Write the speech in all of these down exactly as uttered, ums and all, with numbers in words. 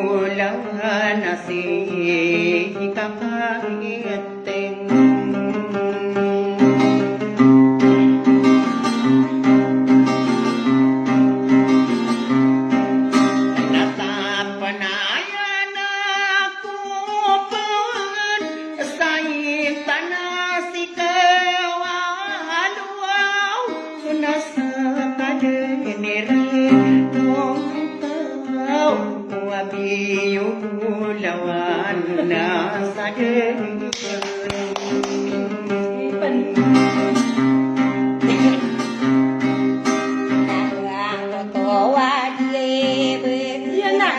Olawan a sii kakaiting. Na tapanaya na ko pn sa intana si kawalaw. Na sa kadn iran o kaw, o abi o bolawan na sa kadn. Iya na.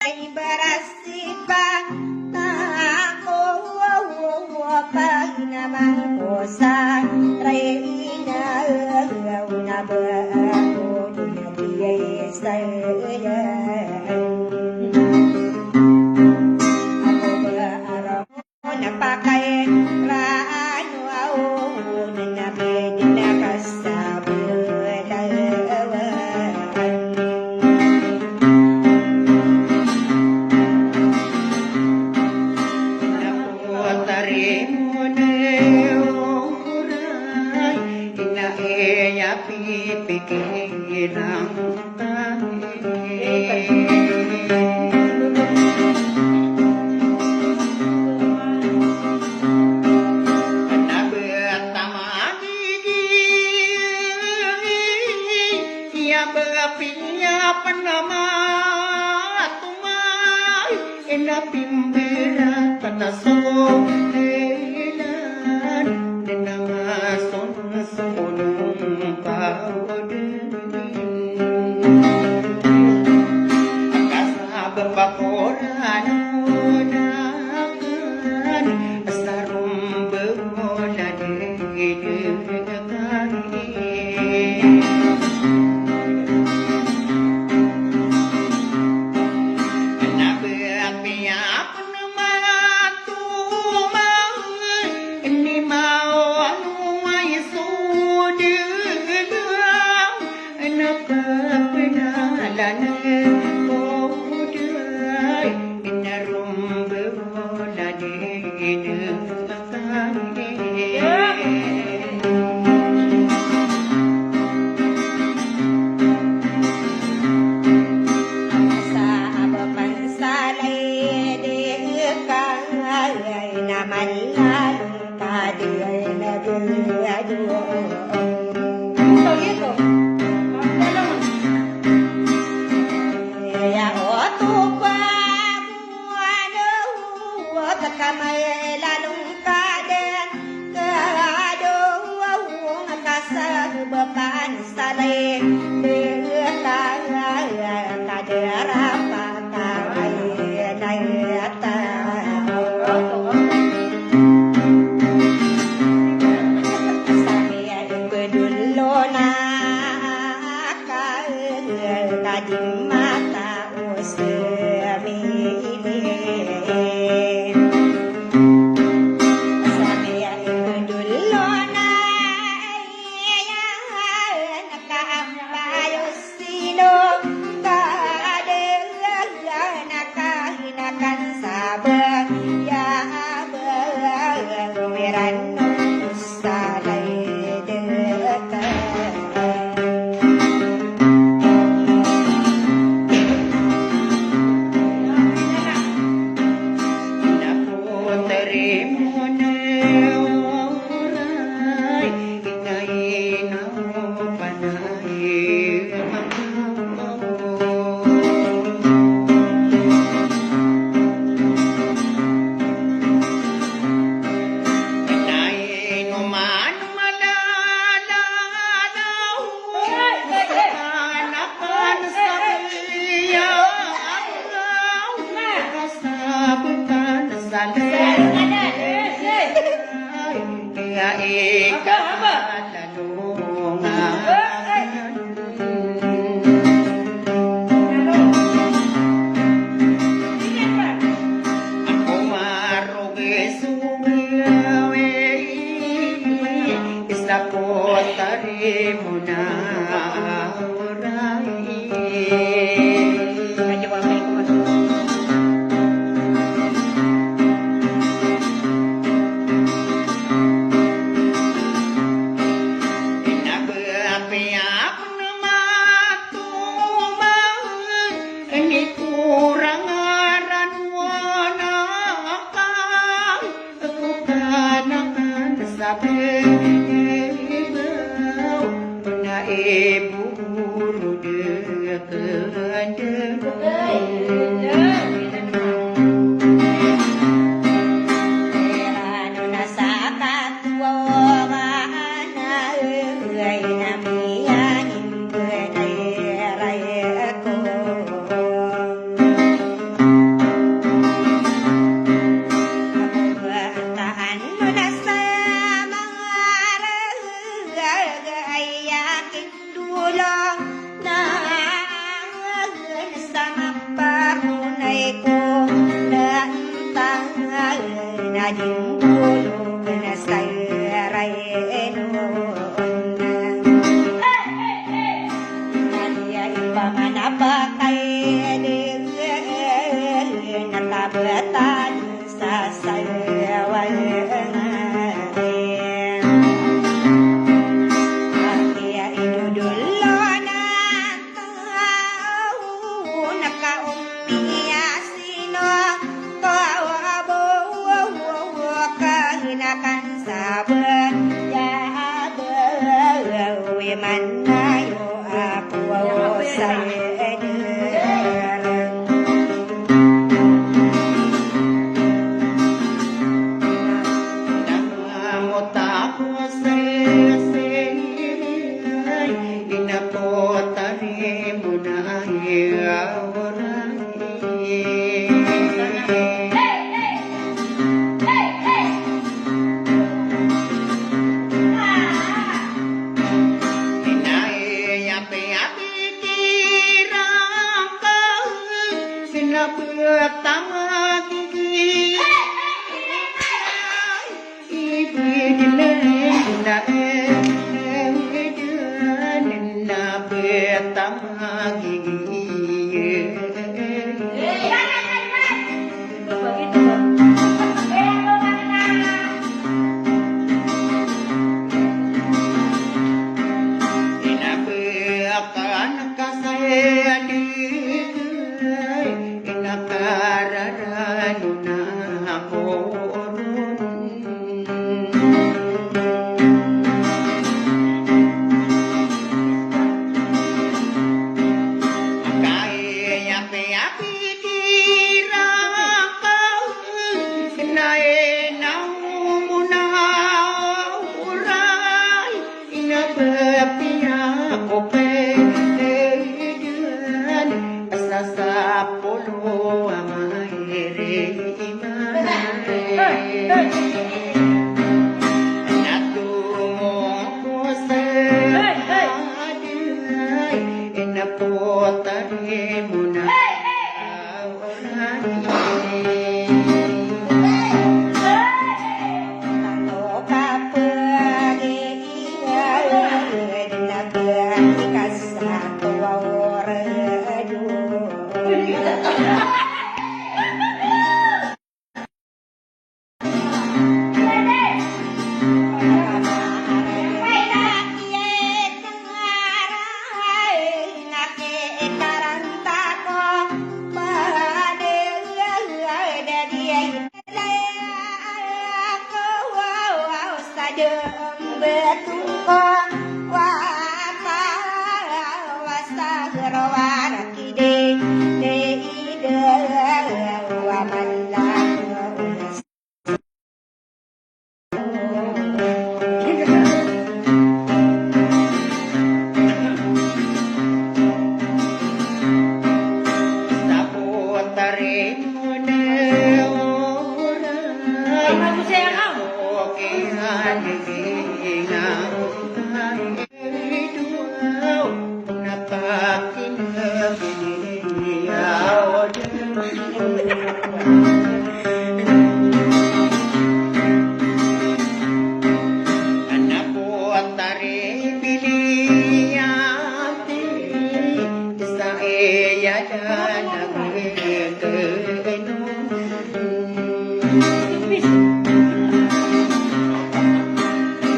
Ibarasipa tako paginaman ko sa reyna, una ba ako di na biyay sa iyan. Ako ba arap Napakay raan o aw na nabi di na kasabalawan. Napotari mo na oray, ina e ya pipikiran. Kasabap ako rano na akn sa rombo na didk kami. Na ba piyapn mato ma ini maw ano ay so dila. Ina pepinalan ko dai, ina rombola di ina kami. Sa abapan sa lay di ka, ina man lalong ka di ay nagulado. Dolo na sa maparonay ko na intang na dintolo na sa rainon na. Na diya ipamanapakay di na tabatan sa sayawan. Ati ay dudul na tao na kaumpiya sino tao abo ka hinakan sabi ya abo iman na yo. Ina e, apiya pikiran ka, sinabi a tama gigi. Ibigin na e, na e, na e, na e, na e, na e, tama gigi. Ina pe akan ka saya di, ina kararano na ako ron. Kaya pe apikiran ka, na e na umuna oray, ina pe apiya ko pe, e, e, e, sa sapolo a mairi.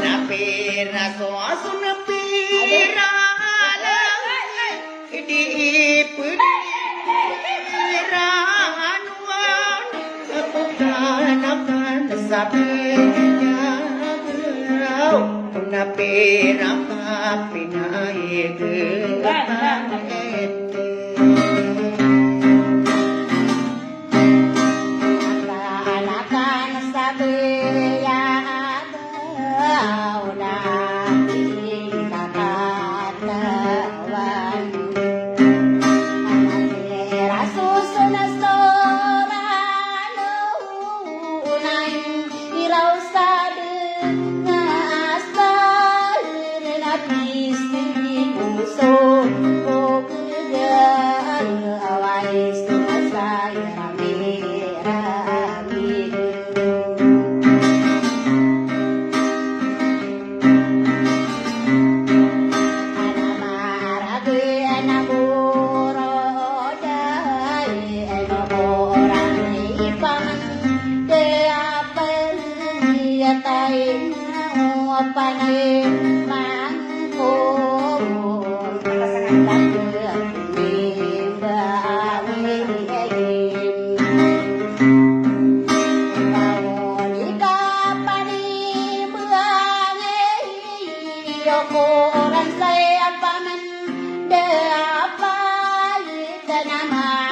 Na pira so, so na pira la, di pira wan, ako ka na kan sabi ya, na pira ka pinaig.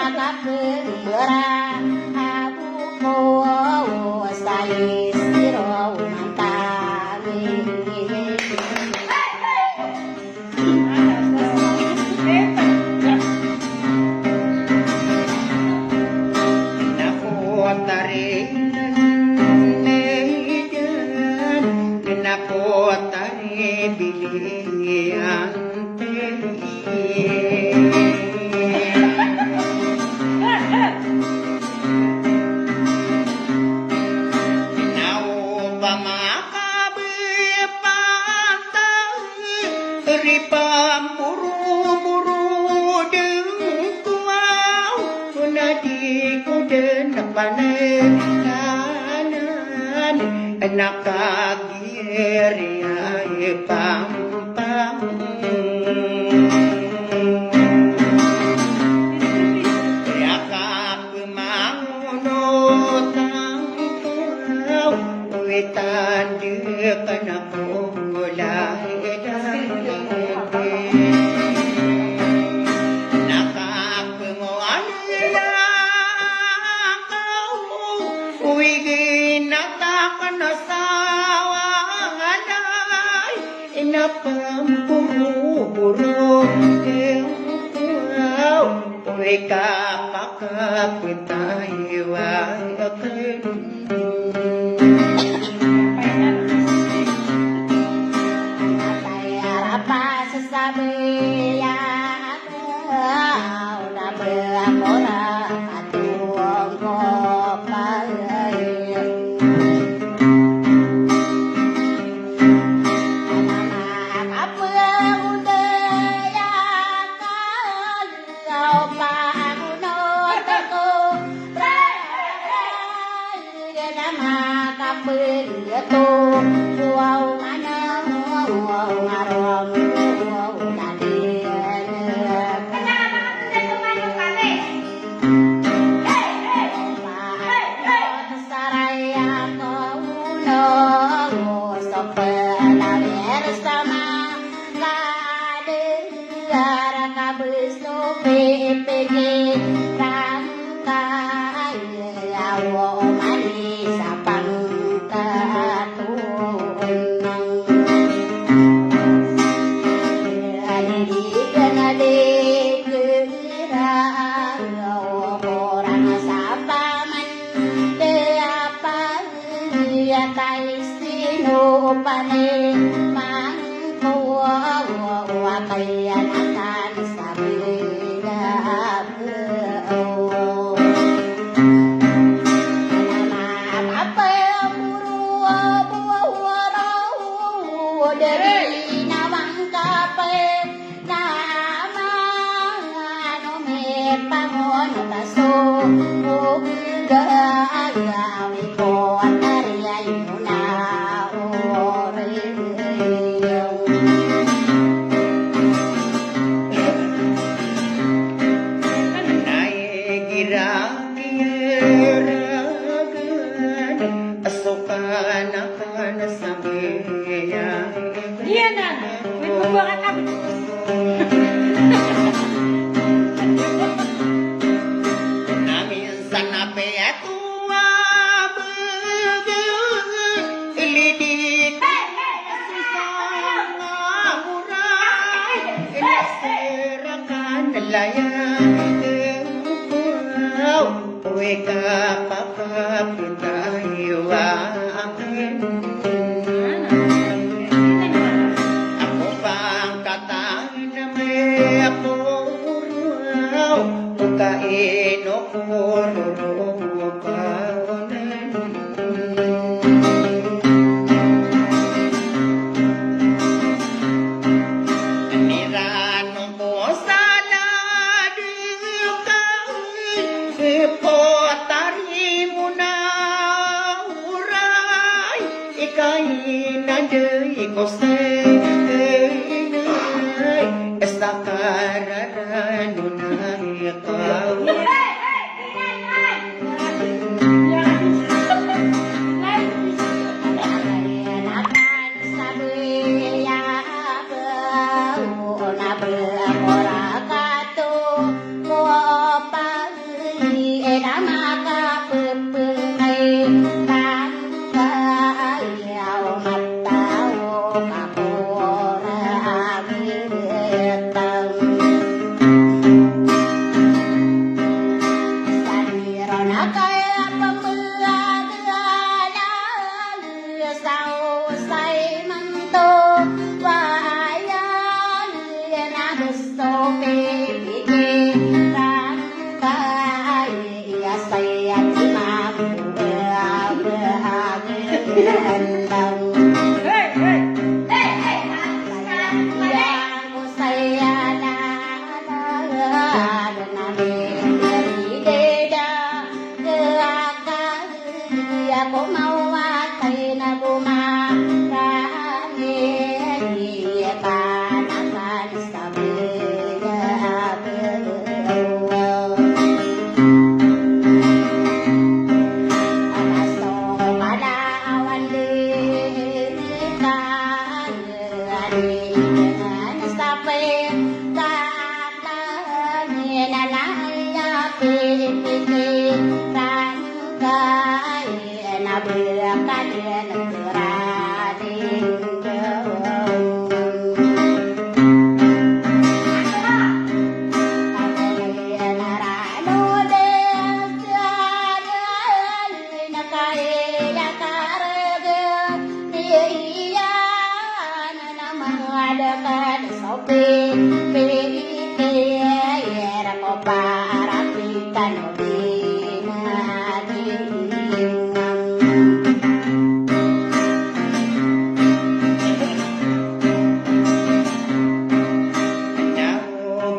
Kapembera a bo ko sa isiro mantangi. Na potari nejan, na potari biliyan. Na opama ka bepantag ripamporo-poro den ko aw, na di ko den panekanan, na kag Iri ay pampang. Iya ka pemangonot angkoraw, witan di ka na ko lalagen. Na ka pengoan iya ka Oway, ginatakan sa walay, ina pamporoboro, oway, kapakapitay wa aken. Matay arapa sasabiyan. Iya nan, may pagbakat abot. Na minsan a piyatowa bege, ilidi ka sa sanga mura, inisira ka na layan, oway, kapakapitay wa aken. Ako pangkatan a miyakororaw, o kaino ko rorokaw. Niran ko sa ladeka, ipotari mo na oray, ikaina di ko sengay, esa kararano na ikaw.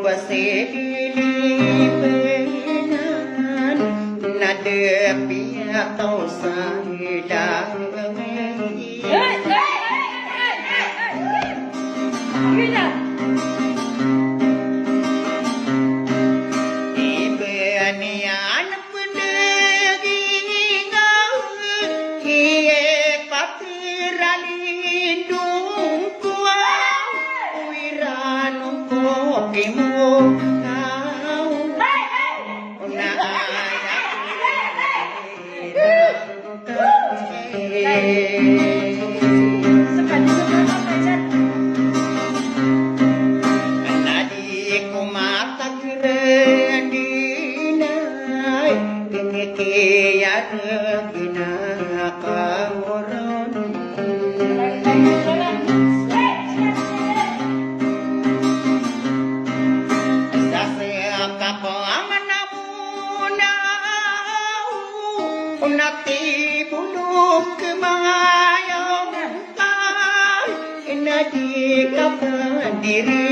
Basi di libenan na da piya taw sa hilang. Iba niyan pndagingaw, iye patiralindong ko aw, wiran ko kimo aw. Na aya na di ko matagren di na, ini kiyareg na kaoron. Sa seka ko amana Ona, ona ti bolok mayaw ka, ina di ka pandiri,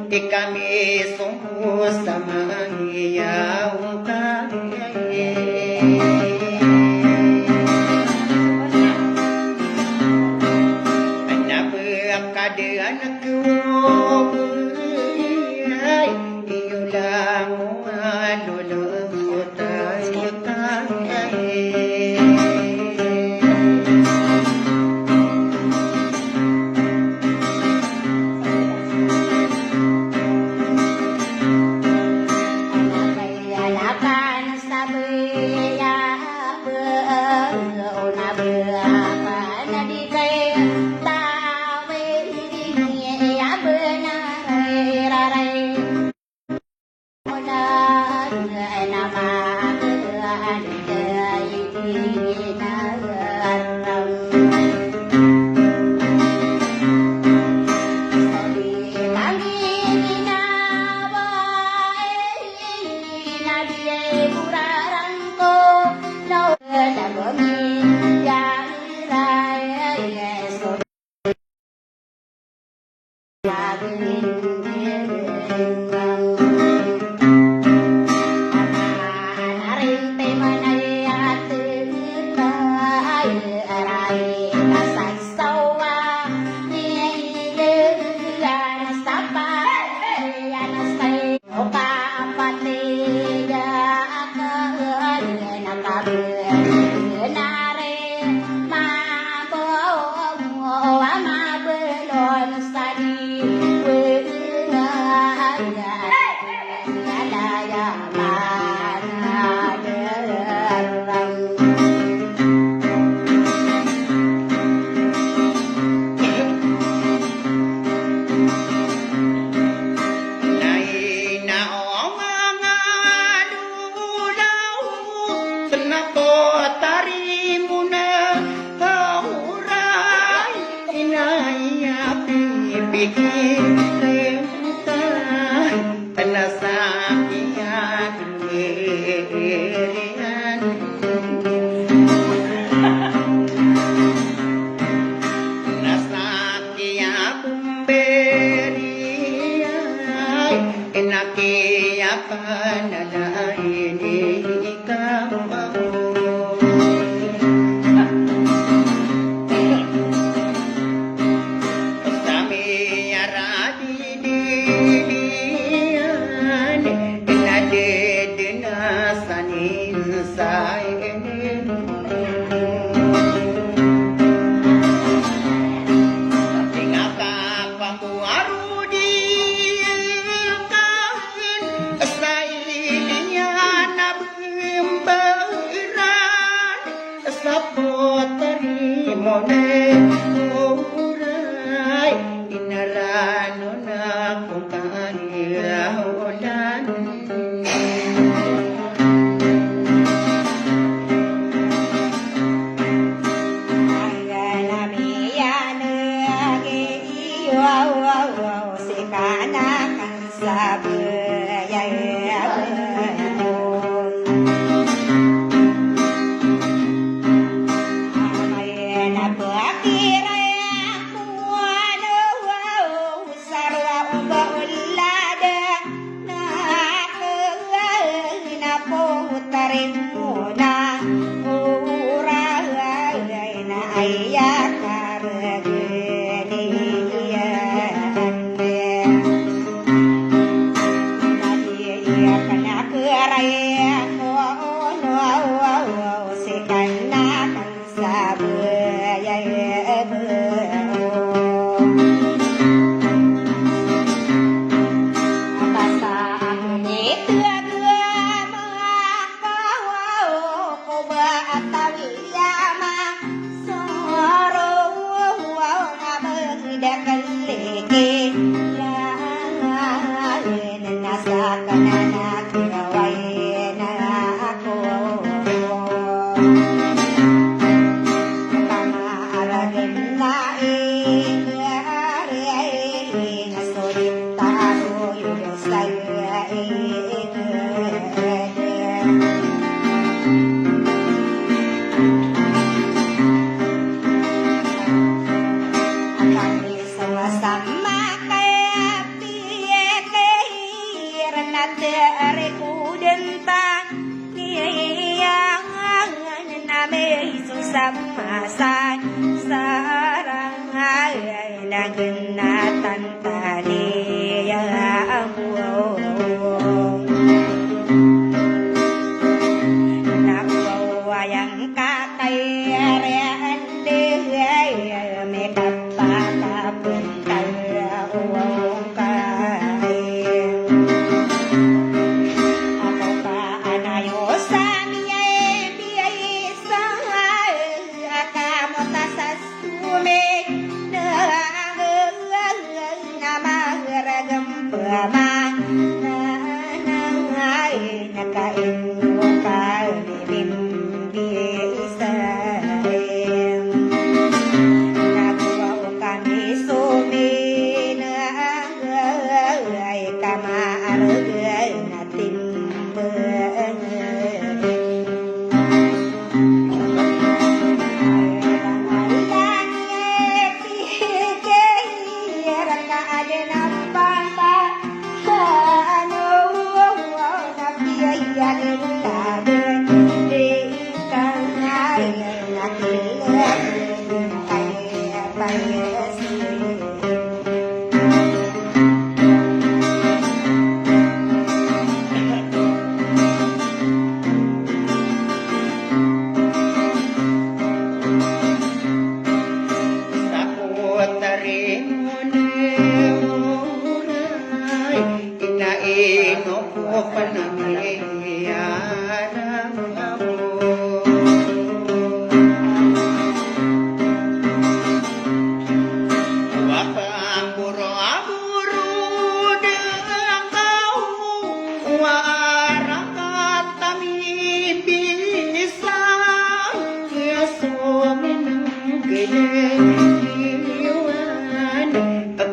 di kami songko sa mayaw ka. Ana pekadaan ko, ay, Iyo lang o malolokot a utang.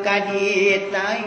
Kaditay